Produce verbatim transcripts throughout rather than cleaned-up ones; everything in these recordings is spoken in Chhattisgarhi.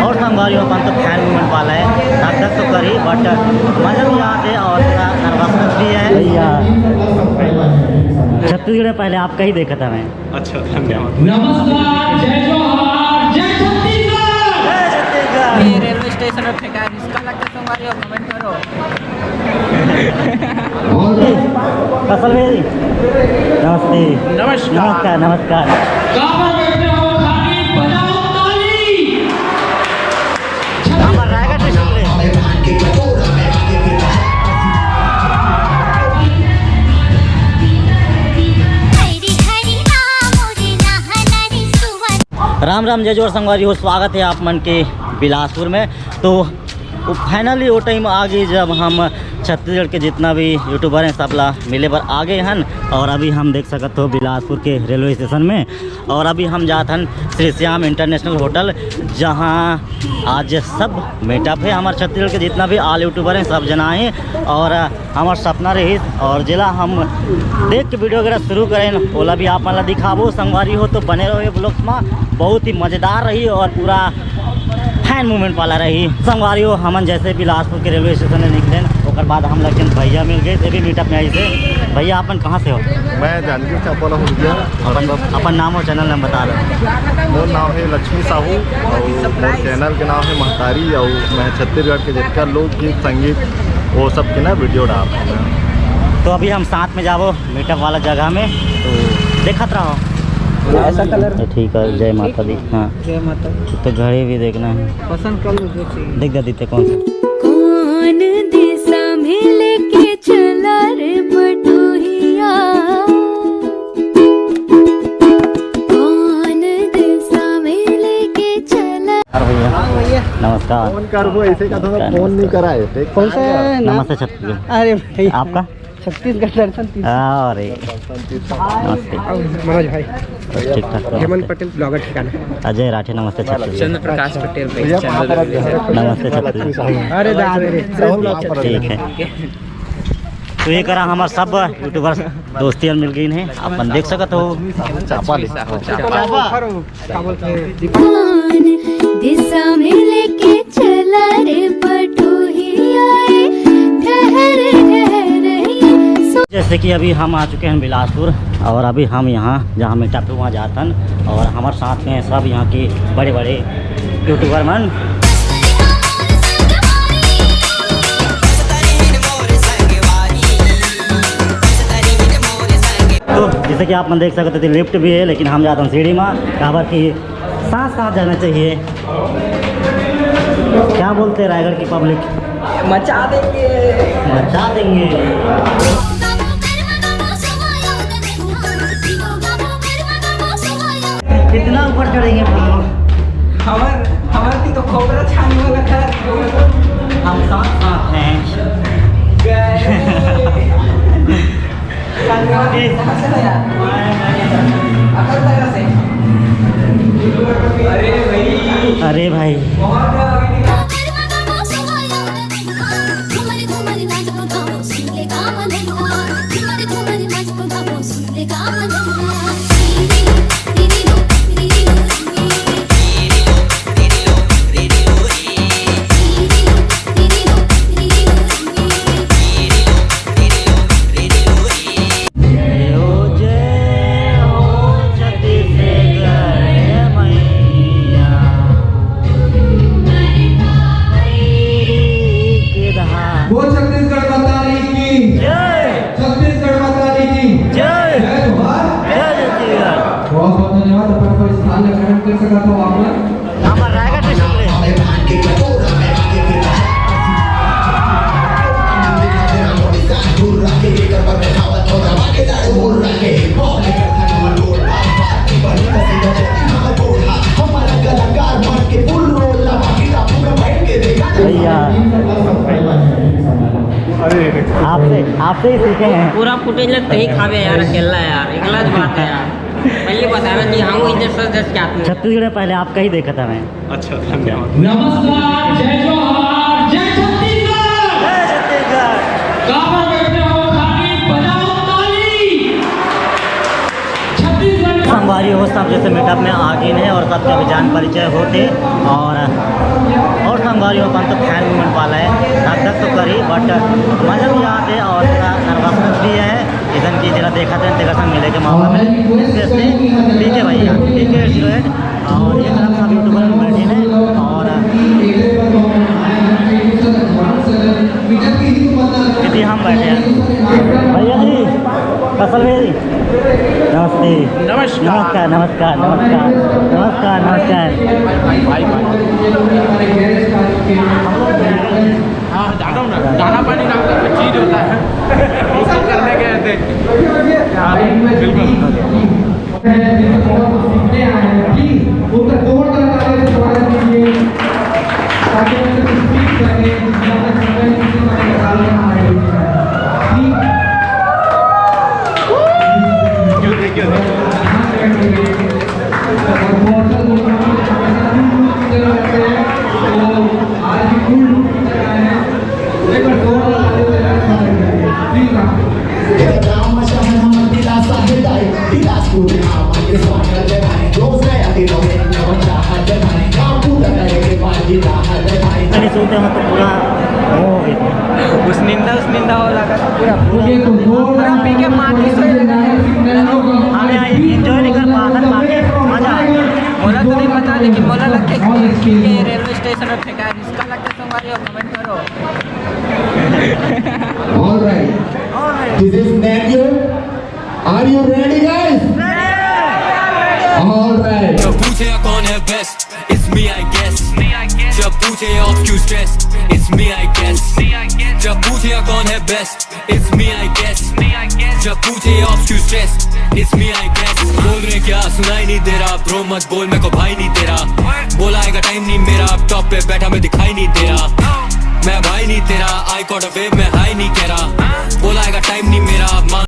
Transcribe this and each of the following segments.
और संगवारी हो, अपन तो फैन मूवमेंट वाला है, धक धक तो करी, बट मजा भी आते और थोड़ा नर्वसनेस भी है। भैया, छत्तीसगढ़ में पहले आपका ही देखा था मैं। अच्छा, धन्यवाद। नमस्कार, जय जोहार, जय छत्तीसगढ़। ये रेलवे स्टेशन में फेंका है, रिश्ता लगता है संगवारी हो, कमेंट करो। कौशल भैया जी, नमस्ते। नमस्कार। नमस्कार, नमस्कार। कहाँ पर बैठे हो? ताली बजाओ, ताली। हमारा रायगढ़ डिस्ट्रिक्ट में। राम राम, जय जोहार संगवारी हो, स्वागत है आप मन के बिलासपुर में। तो फाइनली वो टाइम आ गई, जब हम छत्तीसगढ़ के जितना भी यूट्यूबर हैं, सब ला मिले बर आ गए हन। और अभी हम देख सकत हो बिलासपुर के रेलवे स्टेशन में, और अभी हम जात हन श्री श्याम इंटरनेशनल होटल, जहां आज सब मीटअप है। हमारे छत्तीसगढ़ के जितना भी ऑल यूट्यूबर हैं, सब जना है। और हमार सपना रही, और जेला हम देख के वीडियो वगैरह शुरू करें, ओला भी आप मन ला दिखाबो। संगवारी हो तो बने रहो ये ब्लॉग्स में, बहुत ही मजेदार रही और पूरा फैन मूवमेंट वाला रही। संगवारी हो, हमन जैसे बिलासपुर के रेलवे स्टेशन में निकलेन, ओकर बाद हम लग भैया मिल गए, ये भी मीटअप में आई से। भैया, अपन कहाँ से हो? मैं जांजगीर चांपा वाला हूँ भैया। अपन, अपन नाम और चैनल नाम बता दो। मोर नाम है लक्ष्मी साहू और मोर चैनल के नाम है महतारी और मैं छत्तीसगढ़ के जितना लोकगीत संगीत वो सब के ना वीडियो डाल। तो अभी हम साथ में जाबो मीटअप वाला जगह में, तो देखत रहो। ऐसा कलर। तो ठीक है, जय माता दी। हाँ, जय माता दी। तो घड़ी भी देखना है, पसंद कर लो जो चाहिए। देख दे दीते कौन सा। कौन दिशा में लेके चला रे बटोहिया, कौन दिशा में लेके चला। अरे भैया, हाँ भैया। नमस्कार। फोन करबो, ऐसे का थोड़ा नमस्कार, फोन नहीं नमस्कार। करा है, देख। कौन सा है ना? नमस्ते छत्तीसगढ़। अरे भाई, आपका? छत्तीसगढ़ दर्शन तीस। अरे, नमस्ते। मनोज भाई। ठीक ठाक, हेमंत नमस्ते। पटेल ब्लॉगर ठिकाना। अजय राठे, नमस्ते छत्तीसगढ़। चंद्र प्रकाश पटेल भाई, भैया, चंद्र प्रकाश। नमस्ते छत्तीसगढ़। अरे दादा रे। ठीक है। तो ये करा हमार सब यूट्यूबर दोस्ती मिल गई हैं, अपन देख सकत हो। चापा ले। चापा। का बोलथे? कौन दिशा में लेके चला रे बटोहिया, ए, ठहर, ठहर, ए, सो- जैसे कि अभी हम आ चुके हैं बिलासपुर और अभी हम यहाँ जहाँ मीटअप है वहाँ जातन और हमारे साथ में सब यहाँ के बड़े बड़े यूट्यूबर मन। तो जैसे कि आप मन देख सकते थे, लिफ्ट भी है, लेकिन हम जाते हैं सीढ़ी में, काबर कि साथ साथ जाना चाहिए। क्या बोलते हैं रायगढ़ की पब्लिक? मचा देंगे। मचा देंगे। कितना ऊपर चढ़ेंगे हम लोग? हमार, हमार की तो खोपरा छानी वाला था। हम साथ साथ हैं। गए। अरे भाई। बोल छत्तीसगढ़ माता रानी की। जय। छत्तीसगढ़ माता रानी की। जय। जय जोहार। जय छत्तीसगढ़। बहुत बहुत धन्यवाद। अपन कोई स्थान ग्रहण कर सका था आप लोग। हमारा रायगढ़ डिस्ट्रिक्ट में। भैया, आपसे, आपसे ही सीखे हैं। पूरा फुटेज लगते ही खावे यार, अकेला यार, एकला ज बात है यार। पहले बता रहा जी, हम इधर सच सच क्या आदमी। छत्तीसगढ़ में पहले आपका ही देखा था मैं। अच्छा, धन्यवाद। नमस्कार, जय जोहार, जय छत्तीसगढ़। जय छत्तीसगढ़। कहाँ पर बैठे हो, ताली बजाओ, ताली। छत्तीसगढ़। संगवारी ये वो सब जैसे मीटअप में आ गए हैं और सबके अभी जान परिचय होते। और और संगवारी हो, अपन तो फैन मूवमेंट वाला है, धक धक तो करी, बट मजा भी आते और थोड़ा नर्वसनेस भी है। इधर की जरा देखा थे, तेरा संग मिले के मामला में, स्पेशली पीके भैया, पीके स्टूडेंट। और ये तरफ सब यूट्यूबर बैठे हैं। और दीदी हम बैठे हैं, भैया जी, फसल भैया जी, नमस्ते। नमस्कार। नमस्कार, नमस्कार, नमस्कार, नमस्कार, नमस्कार। भाई, भाई। हाँ, जाता हूँ ना, दाना पानी नाम का कोई चीज होता है, उसको करने गए थे। हाँ, बिल्कुल। नहीं सोते हैं तो पूरा वो हो गया। उस निंदा, उस निंदा हो लगा था पूरा, पूरा। पूरा पी के माटी से। अरे, एंजॉय नहीं कर पा रहा था, बाकी मजा आ गया। मोला तो नहीं पता, लेकिन मोला लग के कि ये रेलवे स्टेशन में फेंका है, इसका लग के संगवारी हो, कमेंट करो। All right. This is Navio. Are you ready, guys? All right. जब पूछे कौन है best, it's me I guess. जब पूछे ऑफ क्यों stress, it's me I guess. जब पूछे कौन है best, it's me I guess. जब पूछे ऑफ क्यों stress, it's me I guess. बोल रहे क्या, सुनाई नहीं दे रहा ब्रो, मत बोल मेरे को भाई नहीं तेरा। बोला आएगा टाइम नहीं मेरा, अब टॉप पे बैठा मैं दिखाई नहीं दे रहा। मैं भाई नहीं तेरा, आई कॉट अ वेव, मैं हाई नहीं कह रहा। बोला आएगा टाइम नहीं मेरा, अब मान।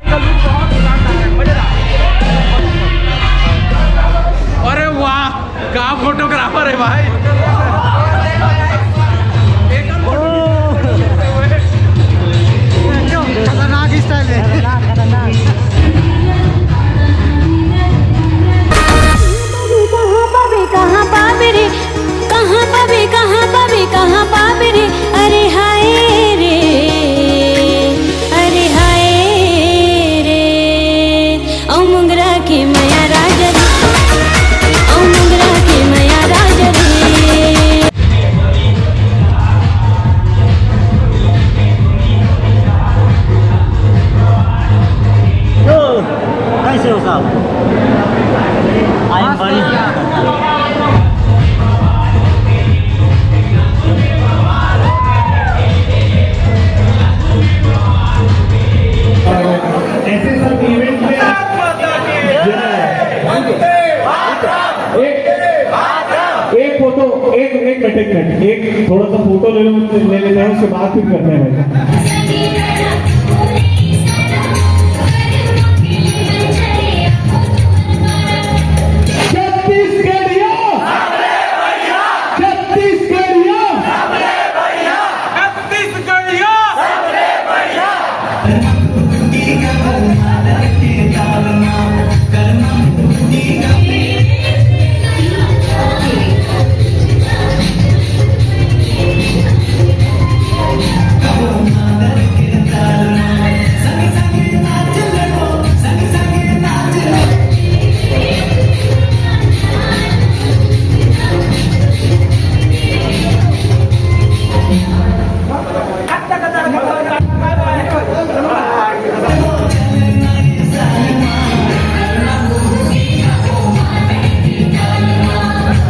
अरे वाह, क्या फोटोग्राफर है भाई। एकदम खतरनाक स्टाइल है। खतरनाक, खतरनाक। कहाँ पावे, कहाँ पावे रे, कहाँ पावे, कहाँ पावे, कहाँ पावे रे, अरे हाय रे, अरे हाय रे। औ मुंगरा के मया राजा रे, औ मुंगरा के मया राजा रे। यो, कैसे हो साहब? I am very ऐसे सब इवेंट में एक, एक फोटो, एक, एक मिनट, एक मिनट, एक थोड़ा सा फोटो ले लो, ले लेते हैं, उसके बाद फिर करते हैं। छत्तीसगढ़िया, छत्तीसगढ़िया, छत्तीसगढ़िया।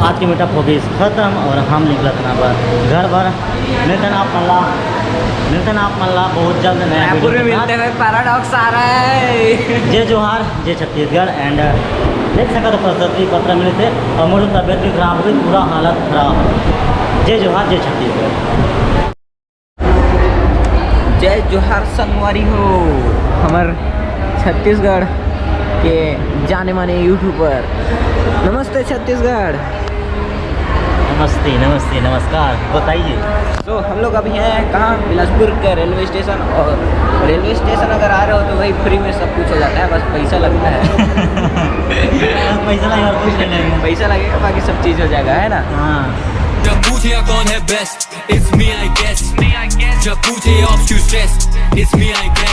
आज के मीटअप हो गई खत्म और हम निकलत ना बर घर बर। मिलतन आप मन ला, मिलतन आप मन ला बहुत जल्द नया रायपुर में video के साथ। मिलते हैं, पैराडॉक्स आ रहा है। जय जोहार, जय छत्तीसगढ़। And देख सका तो प्रशस्ति पत्र मिलते और मोर तबियत भी खराब हो गई, पूरा हालत खराब। जय जोहार, जय छत्तीसगढ़। जय जोहार संगवारी हो, हमर छत्तीसगढ़ के जाने माने यूट्यूबर। नमस्ते छत्तीसगढ़। नमस्ते, नमस्ते, नमस्कार, बताइए। तो हम लोग अभी हैं कहाँ? बिलासपुर के रेलवे स्टेशन। और रेलवे स्टेशन अगर आ रहे हो तो भाई, फ्री में सब कुछ हो जाता है, बस पैसा लगता है। पैसा लगे और कुछ नहीं लगेगा। पैसा लगेगा, बाकी सब चीज़ हो जाएगा, है ना? हाँ। जब पूछे कौन है best, it's me I guess। जब पूछे ऑब्स क्यों stress, it's me I guess।